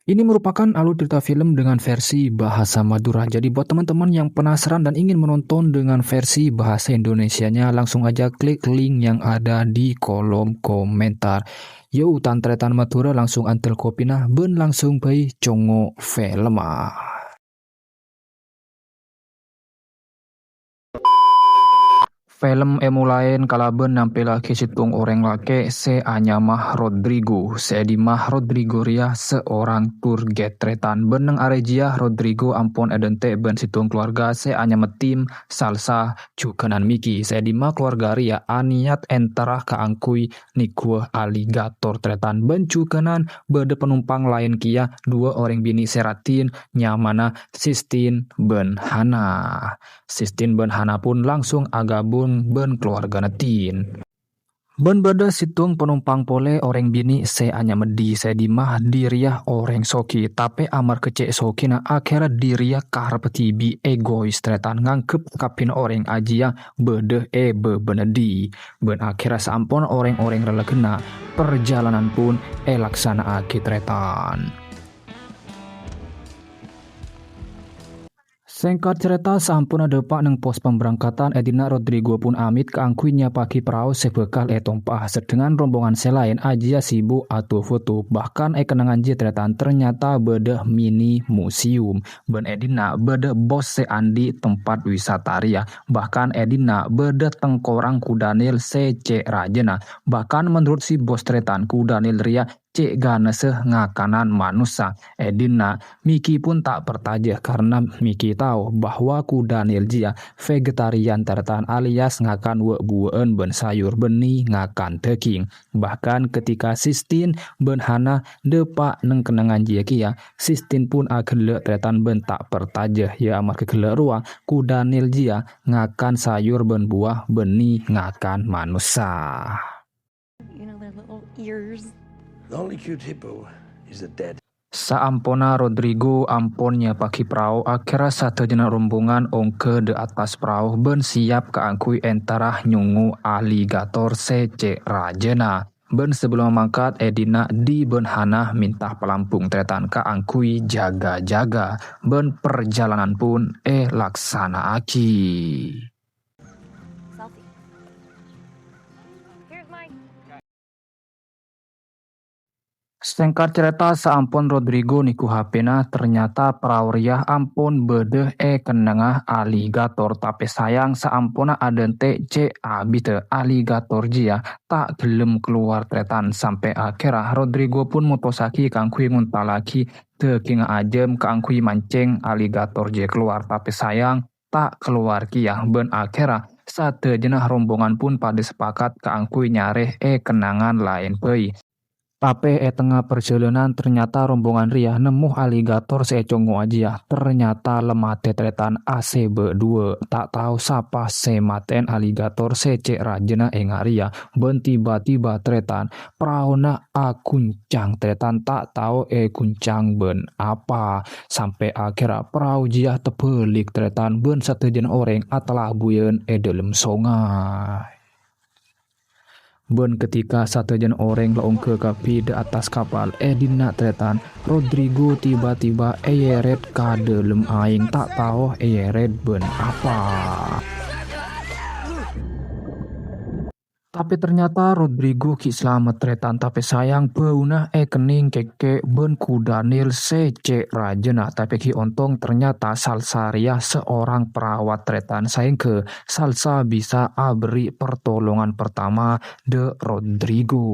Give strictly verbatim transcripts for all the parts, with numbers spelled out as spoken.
Ini merupakan alur cerita film dengan versi bahasa Madura. Jadi buat teman-teman yang penasaran dan ingin menonton dengan versi bahasa Indonesianya, langsung aja klik link yang ada di kolom komentar. Yo, tan-tarètan Madura langsung antel kopina bân langsung bhâi congok filmma. Film èmolaè kalabân nampèllaghi sèttong orèng lakè' sè anyama Rodrigo. Sè dimma Rodrigo rèya seorang tour guide tarètan. Bân neng arè jiyâ Rodrigo ampon èdhânte' bân sèttong kalowarga sè anyama Tim, Salsa, jhughânan Miki. Sè dimma kalowarga rèya anèyat entara kaangghuy nèghuwâ aligator tarètan. Bân jhughânan bâdâ panompang laèn kèya, duwâ' orèng binè' sè raddhin, nyamana Sistine bân Hana. Sistine bân Hana pun langsung aghâbung bân kalowargana Tim. Bân bâdâ sèttong panompang polè orèng binè' sè anyama Di, sè dimma Di rèya orèng soghi, tapè amarghâ cè' soghina akhèrra Di rèya karep dhibi', egois tarètan, nganggep kabbhina orèng ajiyâ bâdâ è bâbâna Di. Bân akhèrra saamponna orèng-orèng ralagghâna, parjhâlânan pon èlaksana'aghi tarètan. Sèngkat carèta, saamponna dâpa' neng pos pamberangkatan, è dinna' Rodrigo pon amèt kaangghuy nyapa'aghi parao sè bhâkal ètompa'a, sedhengan rombongan sè laèn ajiyâ sibuk atu-foto. Bahkan è kennengngan jiyâ tarètan ternyata bâdâ mini museum. Bân è dinna' bâdâ bos sè andi' tempat wisata rèya. Bahkan è dinna' bâdâ tengkorak Kudanil sè cè' rajâna. Bahkan menurut si bos tarètan, Kudanil rèya cè' ganassa ngakanan manossa. È dinna' Miki pun ta' parcajâ karena Miki tao bahwa Kudanil jiyâ vegetarian tarètan alias ngakan wâ'-buwâ'ân bân sayur bânnè ngakan dâging. Bahkan ketika Sistine bân Hana dâpa' neng kennengngan jiyâ kèya, Sistine pun aghellâ' tarètan bân ta' parcajâ, yâ amarghâ ghellâ' rowa Kudanil jiyâ ngakan sayur bân buwâ bânnè ngakan manossa. You know, their little ears. The only cute hippo is the dead. Saamponna Rodrigo ampon nyapa'aghi parao, akhèrra sadhâjâna rombongan ongghâ dâ' attas parao bân siap kaangghuy entara nyongngo' aligator sè cè' rajâna. Bân sabellunna mangkat è dinna' Di bân Hana mènta palambung tarètan kaangghuy jâgâ-jâgâ, bân parjhâlânan pon èlaksana'aghi. Selfie. Here's my Sèngkat carèta, saampon Rodrigo nèghu H P-na, ternyata parao rèya ampon bâdâ è kennengnga aligator. Tapè sayang, saamponna adhânte' cè' abiddhâ, aligator jiyâ ta' ghellem kalowar tarètan. Sampè' akhèrra Rodrigo pon motossaghi kaangghuy ngontallaghi dâgingnga ajâm kaangghuy mancèng aligator jiyâ kalowar. Tapè sayang, ta' kalowar kèya, bân akhèrra sadhâjâna rombongan pon padâ sapakat kaangghuy nyarè è kennengngan laèn bhâi. Tapè è tengnga parjhâlânan, ternyata rombongan rèya nemmo aligator sè ècongngo'a jiyâ. Ternyata la matè tarètan asèbâ' duwâ'. Ta' tao sapa sè matè'èn aligator sè cè' rajâna enga' rèya. Bân tiba-tiba tarètan paraona agoncang, tarètan ta' tao ègoncang bân apa. Sampè' akhèrra parao jiyâ tabhâlik tarètan bân sadhâjâna orèng atalabuyân è dâlem songay. Bân ketika sadhâjâna orèng la ongghâ kabbhi dâ' attas kapal, è dinna' tarètan, Rodrigo tiba-tiba èyèrèt ka dâlem aèng, ta' tao èyèrèt bân apa. Tapè ternyata Rodrigo ghi' salamet tarètan, tapè sayang bâuna èkennèng kèkkè' bân Kudanil sè cè' rajâna. Tapè ghi' ontong ternyata Salsa rèya seorang perawat tarètan, saèngghâ Salsa bisa aberri' pertolongan pertama dâ' Rodrigo.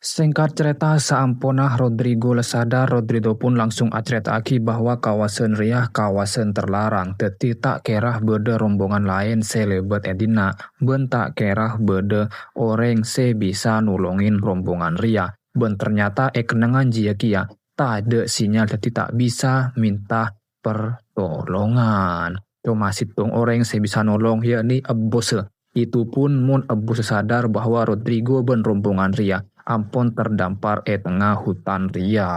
Sèngkat carèta, saamponna Rodrigo la sadar, Rodrigo pon langsung acarèta'aghi bahwa kawasan rèya kawasan terlarang, dhâddhi ta' kèra bâdâ rombongan laèn sè lèbât è dinna', bân ta' kèra bâdâ orèng sè bisa nolongin rombongan rèya. Bân ternyata è kennengngan jiyâ kèya tadâ' sinyal, dhâddhi ta' bisa mènta pertolongan. Coma sèttong orèng sè bisa nolong, yakni ebbhussa. Itu pun mon ebbhussa sadar bahwa Rodrigo bân rombongan rèya ampon terdampar è tengnga hutan rèya.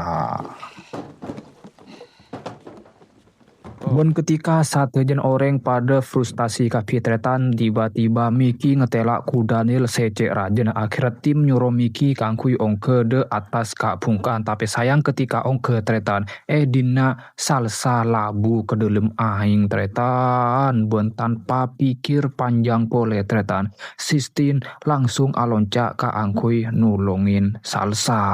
Bân ketika sadhâjâna orèng padâ frustasi kabbhi tarètan, tiba-tiba Miki ngatèla' Kudanil sè cè' rajâna. Akhèrra tim nyoro Miki kaangghuy ongghâ dâ' attas ka'-bhungka'an, tapè sayang ketika ongghâ tarètan, è dinna' Salsa labu ka dâlem aèng tarètan, bân tanpa pikir panjang polè tarètan, Sistin langsung alonca' kaangghuy nolongin Salsa.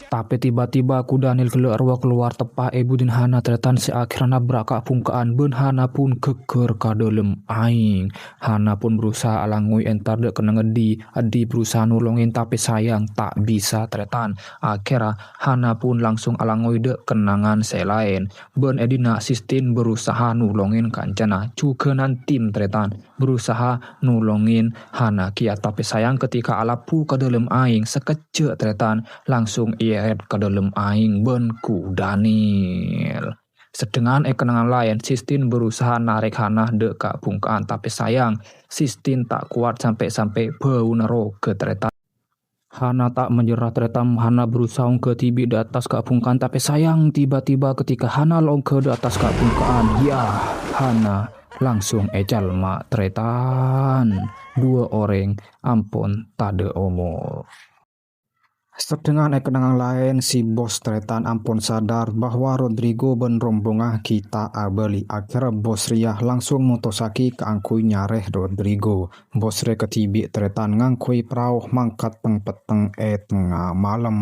Tapè tiba-tiba Kudanil ghellâ' rowa kalowar teppa' è budina Hana tarètan sè akhèrra nabrak ka'-bhungka'an bân Hana pun ghâggâr ka dâlem aèng. Hana pun berusaha alangoy entar dâ' kennengnga dhi-, adhi berusaha nolongin tapè sayang ta' bisa tarètan. Akhèrra Hana pun langsung alangoy dâ' kennengngan sè laèn. Bân è dinna' Sistin berusaha nolongin kancana. Jhughânan tim tarètan berusaha nolongin Hana kèya, tapè sayang ketika alabu ka dâlem aèng, sakejjhâ' tarètan langsung èèrèt ka dâlem aèng bân Kudanil. Sedangkan è kennengngan laèn, Sistin berusaha narèk Hana dâ' ka'-bhungka'an, tapè sayang, Sistin ta' kowat sampè'-sampè' bâuna roghâ tarètan. Hana ta' manjherrâ tarètan, Hana berusaha ongghâ dhibi' dâ' attas ka'-bhungka'an, tapè sayang, tiba-tiba ketika Hana la ongghâ dâ' attas ka'-bhungka'an, ya, Hana langsung ècalma' tarètan. Duwâ' orèng ampon tadâ' omor. Sedangkan è kennengngan laèn, si bos tarètan ampon sadar bahwa Rodrigo bân rombongnga ghi' ta' abâli. Akhèrra bos rèya langsung motossaghi kaangghuy nyarè Rodrigo. Bos rè kadhibi' tarètan ngangghuy parao mangkat teng-petteng è tengnga malem.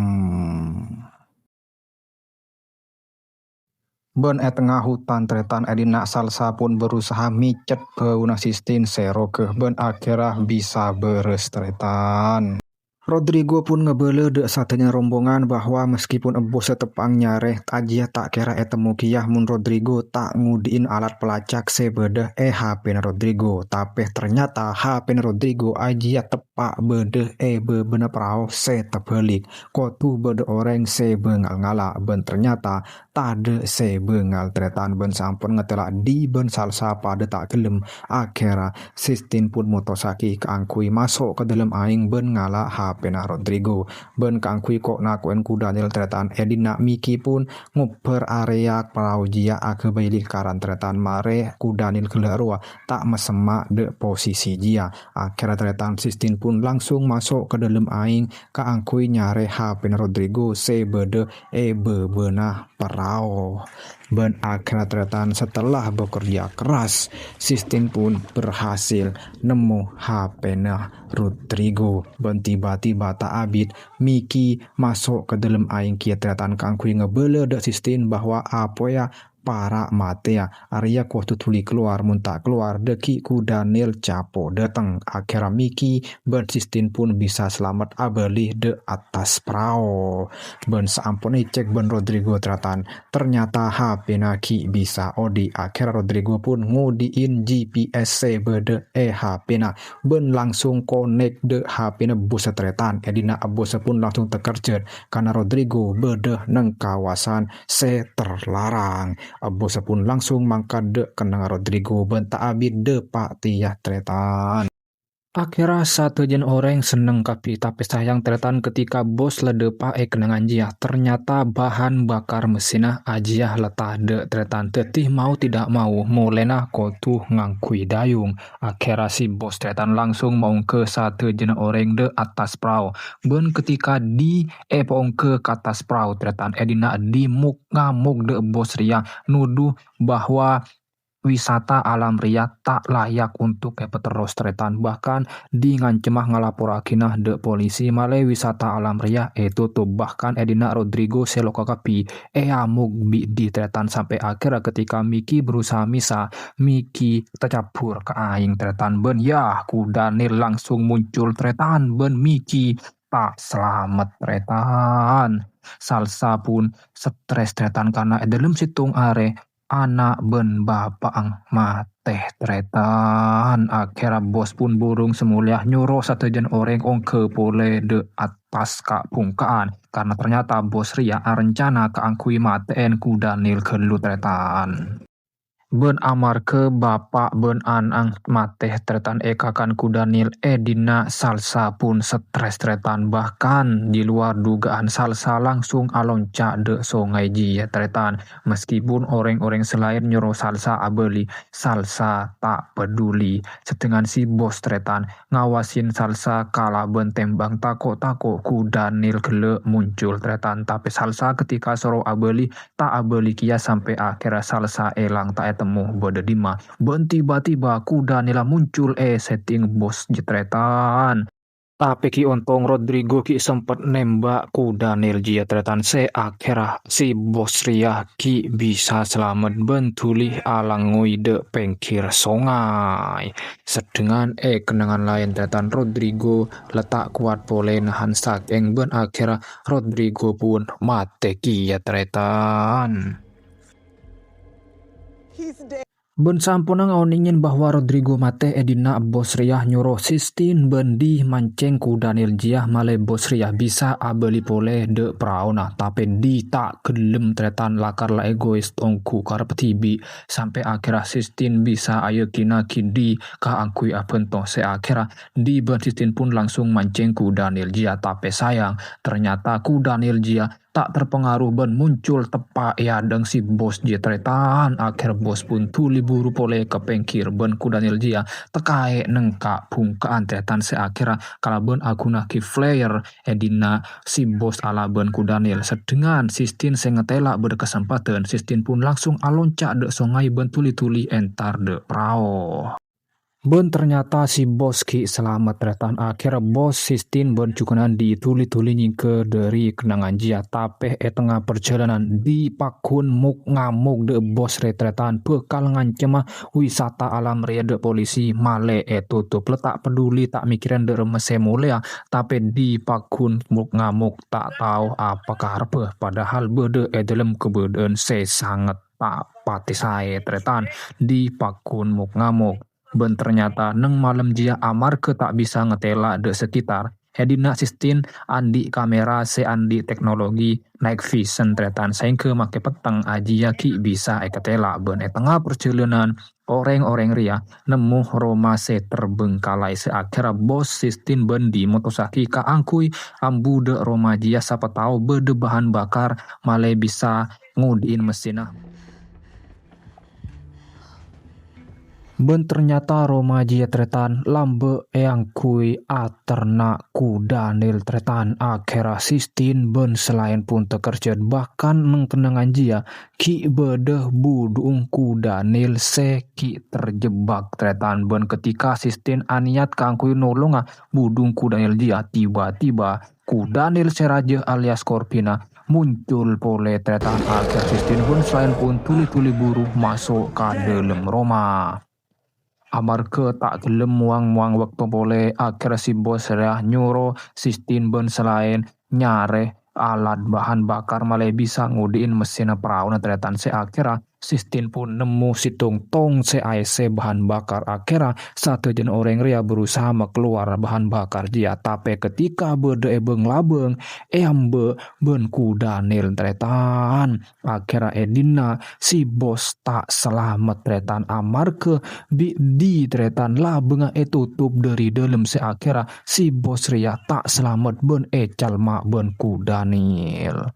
Bân è tengnga hutan tarètan è dinna' Salsa pun berusaha mècèt bâuna Sistin sè roghâ bân akhèrra bisa bârâs tarètan. Rodrigo pun ngabâlâ dâ' sadhâjâna rombongan bahwa meskipun ebbos sè teppa'na nyarè, ajiyâ ta' kèra ètemmo kèya mon Rodrigo ta' ngodhi'in alat pelacak sè bâdâ è H P-na Rodrigo. Tapè ternyata H P-na Rodrigo ajiyâ teppa' bâdâ è bâbâna parao sè tabhâlik. Kodhu bâdâ orèng sè bângal ngala', bân ternyata tadâ' sè bângal tarètan bân sampon ngatèla' dhi bân Salsa padâ ta' ghellem. Akhèrra, Sistin pun motossaghi kaangghuy maso' ka dâlem aèng bân ngala' H P-na Rodrigo. Bân kaangghuy ko'-nako'en Kudanil tarètan è dinna' Miki pun ngobbhâr arèya parao jiyâ aghâbây lingkaran tarètan marè Kudanil ghellâ' rowa ta' masemma' dâ' posisi jiyâ. Akhèrra tarètan Sistin pun langsung maso' ka dâlem aèng kaangghuy nyarè H P-na Rodrigo sè bâdâ è bâbâna parao. Bân akhèrra tarètan setelah bekerja keras, Sistin pun berhasil nemmo H P-na Rodrigo. Bân tiba-tiba ta' abit, Miki maso' ka dâlem aèng kèya tarètan kaangghuy ngabâlâ dâ' Sistin bahwa apoya para' matèya. Arèya kodhu dhuli kalowar, mon ta' kalowar, dâggi' Kudanil capo' dâteng. Akhèrra Miki bân Sistin pun bisa salamet abâli dâ' attas parao. Bân saampon ècèk bân Rodrigo tarètan, ternyata H P-na ghi' bisa odi'. Akhèrra Rodrigo pun ngodhi'in G P S sè bâdâ è H P-na, bân langsung konek dâ' H P-na bos tarètan. È dinna' bos pun langsung takerjhât, karna Rodrigo bâdâ neng kawasan sè terlarang. Bos pun langsung mangkat dâ' kennengnga Rodrigo bân ta' abit dâpa' tèya tarètan. Akhèrra sadhâjâna orèng senneng kabbhi, tapè sayang tarètan ketika bos la dâpa' è kennengngan jiyâ, ternyata bahan bakar messinna ajiyâ la tadâ' tarètan. Dâddhi mau tidak mau, molèna kodhu ngangghuy dayung. Akhèrra si bos tarètan langsung maongghâ sadhâjâna orèng dâ' attas parao. Bân ketika dhi èpaongghâ ka attas parao tarètan è dinna' dhi mok-ngamok dâ' bos rèya, nodhu bahwa wisata alam rèya ta' layak untuk èpaterros tarètan. Bahkan dhi ngancemma ngalaporraghina dâ' polisi malè wisata alam rèya ètotop. Bahkan è dinna' Rodrigo sè loka kabbhi èamok bi' dhi tarètan sampè' akhèrra ketika Miki berusaha mèsa, Miki tacabbhur ka aèng tarètan bân, yah, Kudanil langsung muncul tarètan bân Miki ta' salamet tarètan. Salsa pun stres tarètan karna è dâlem sèttong arè ana' bân bapa'na matè tarètan. Akhèrra bos pun burung sè molèya nyoro sadhâjâna orèng ongghâ polè dâ' attas ka'-bhungka'an, karna ternyata bos rèya arencana kaangghuy matè'èn Kudanil ghâllu tarètan. Bân amarghâ bapa' bân ana'na matè tarètan èkakan Kudanil è dinna', Salsa pun stres tarètan. Bahkan di luar dugaan, Salsa langsung alonca' dâ' songay jiyâ tarètan. Meskipun orèng-orèng sè laèn nyoro Salsa abâli, Salsa ta' peduli. Sedangkan si bos tarètan ngawasin Salsa kalabân tèmbhâng tako'-tako' Kudanil ghellâ' muncul tarètan. Tapè Salsa ketika soro abâli, ta' abâli kèya sampè' akhèrra Salsa èlang ta' ètemmo bâdâ dimma. Bân tiba-tiba Kudanilla muncul è setting bos jiyâ tarètan. Tapè ghi' ontong Rodrigo ghi' sempet nèmbhâk Kudanil jiyâ tarètan, sè akhèrra si bos rèya ghi' bisa salamet bân dhuli alangngoy dâ' pèngghir songay. Sedangkan è kennengngan laèn tarètan, Rodrigo la ta' kowat polè nahan sakèng bân akhèrra Rodrigo pun matè kèya tarètan. Bân samponna ngaonèngè bahwa Rodrigo matè è dinna', bos rèya nyoro Sistine bân Di mancèng Kudanil jiyâ malè bos rèya bisa abâli polè dâ' paraona. Tapè Di ta' ghellem tarètan, lakar la egois ongghu karep dhibi', sampè' akhèrra Sistine bisa ayakina ghi' Di kaangghuy abhânto. Sè akhèrra Di bân Sistine pun langsung mancèng Kudanil jiyâ. Tapè sayang, ternyata Kudanil jiyâ ta' terpengaruh bân muncul teppa' è adâ'na si bos jiyâ tarètan. Akhèrra bos pun dhuli buru polè ka pèngghir bân Kudanil jiyâ tèkaè nèngka' bhungka'an tarètan, sè akhèrra kalabân aghunaaghi flare è dinna' si bos alabân Kudanil. Sedangkan Sistine sè ngatèla' bâdâ kasempadhân, Sistine pun langsung alonca' dâ' songay bân dhuli-dhuli entar dâ' parao. Bân ternyata si bos ghi' salamet tarètan. Akhèrra bos Sistine bân jhughân Di dhuli-dhuli nyèngghâ dâri kennengngan jiyâ. Tapè è tengnga parjhâlânan, Di pagghun mok-ngamok dâ' bos rè tarètan bhâkal ngancemma wisata alam rèya dâ' polisi, malè ètotop. La ta' peduli, ta' mèkkèrè dâ' remma sè molèya, tapè Di pagghun mok-ngamok ta' tao apa karebbhâ, padahal bâdâ è dâlem kabâdâ'ân sè sanget ta' patè saè tarètan. Di pagghun mok-ngamok. Bân ternyata neng malem jiyâ amarghâ ta' bisa ngatèla' dâ' sekitar, è dinna' Sistine andi' kamera sè andi' teknologi night vision tarètan, saèngghâ makè petteng jiyâ ghi' bisa èkatèla'. Bân è tengnga parjhâlânan, orèng-orèng rèya nemmo roma sè terbengkalai, sè akhèrra bos Sistine bân Di motossaghi kaangghuy ambu dâ' roma jiyâ, sapa tao bâdâ bahan bakar malè bisa ngodhi'in messèna. Bân ternyata roma jiyâ tarètan lambâ' èangghuy aterna' Kudanil tarètan. Akhèrra Sistine bân sè laèn pun takerjhât, bahkan neng kennengngan jiyâ ghi' bâdâ budhu'na Kudanil sè ghi' terjebak tarètan. Bân ketika Sistine anèyat kaangghuy nolonga budhu'na Kudanil jiyâ, tiba-tiba Kudanil sè rajâ alias Corvina muncul polè tarètan. Akhèrra Sistine bân sè laèn pun dhuli-dhuli buru maso' ka dâlem roma. Amarghâ ta' ghellem mowang-mowang bâkto polè, akhèrra si bos rèya nyoro Sistine bân sè laèn nyarè alat bahan bakar malè bisa ngodhi'in messèna paraona tarètan. Sè akhèrra Sistine pun nemmo sèttong tong sè aèssè bahan bakar. Akhèrra sadhâjâna orèng rèya berusaha makalowar bahan bakar jiyâ, tapè ketika bâdâ è bâng-labâng, èambâ' bân Kudanil tarètan. Akhèrra è dinna' si bos ta' salamet tarètan, amarghâ bi' Di tarètan labângnga ètotop dâri dâlem, sè akhèrra si bos rèya ta' salamet bân ècalma' bân Kudanil.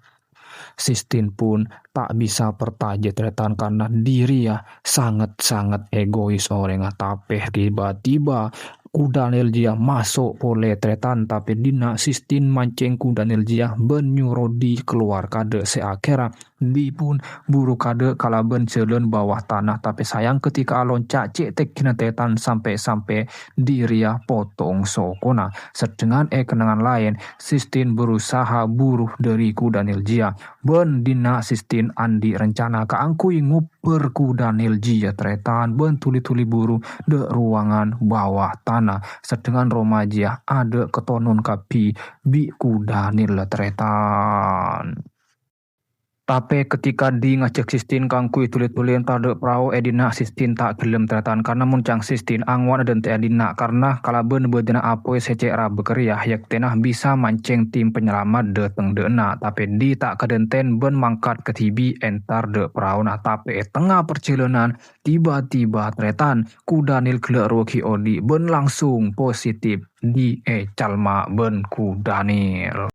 Sistine pun ta' bisa parcajâ tarètan karna Di rèya sanget-sanget egois orèngnga. Tapè tiba-tiba Kudanil jiyâ maso' polè tarètan, tapè dinna' Sistine mancèng Kudanil jiyâ bân nyoro Di kalowar kaadâ'. Sè akhèrra Di pun buru kaadâ' kalabân jhâlân bawah tana, tapè sayang ketika alonca' cè' tènggina tarètan sampè'-sampè' Di rèya potong sokona. Sedangkan è kennengngan laèn, Sistine berusaha buru dâri Kudanil jiyâ. Bân dinna' Sistine andi' rencana kaangghuy ngobbhâr Kudanil jiyâ tarètan bân dhuli-dhuli buru dâ' rowangan bawah tana. Sedangkan roma jiyâ adâ' katonon kabbhi bi' Kudanil tarètan. Tapè ketika Dee ngajhâk Sistine kaangghuy dhuli-dhuli entar dâ' parao è dinna', Sistine ta' ghellem tarètan, karna mon ca'na Sistine angowan adhânte' è dinna', karna kalabân bâdâna apoy sè cè' rabâ karè, yèktèna bisa mancèng tim penyelamat dâteng dâ' enna'. Tapè Dee ta' kadhânten bân mangkat kadhibi' entar dâ' paraona. Tapè è tengnga parjhâlânan, tiba-tiba tarètan, Kudanil ghellâ' rowa ghi' odi' bân langsung positif Dee ècalma' bân Kudanil.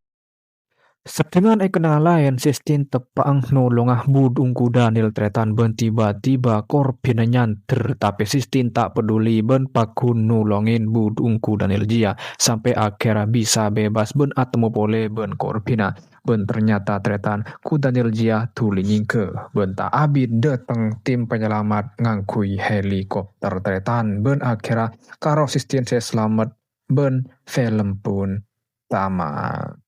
Saḍḍhângan è kennengngan laèn, Sistine teppa'na nolonga budhung Kudanil tarètan bân tiba-tiba korbhina nyandher, tapè Sistine ta' paduli bân pagghun nolongè budhung Kudanil jiyâ, sampè' akhèrra bisa bebas bân atemmo polè bân korbhina. Bân ternyata tarètan Kudanil jiyâ dhuli nyèngghâ bân ta' abit dâteng tim penyelamat ngangghuy helikopter tarètan bân akhèrra karo Sistine sè salamet bân film pun tamat.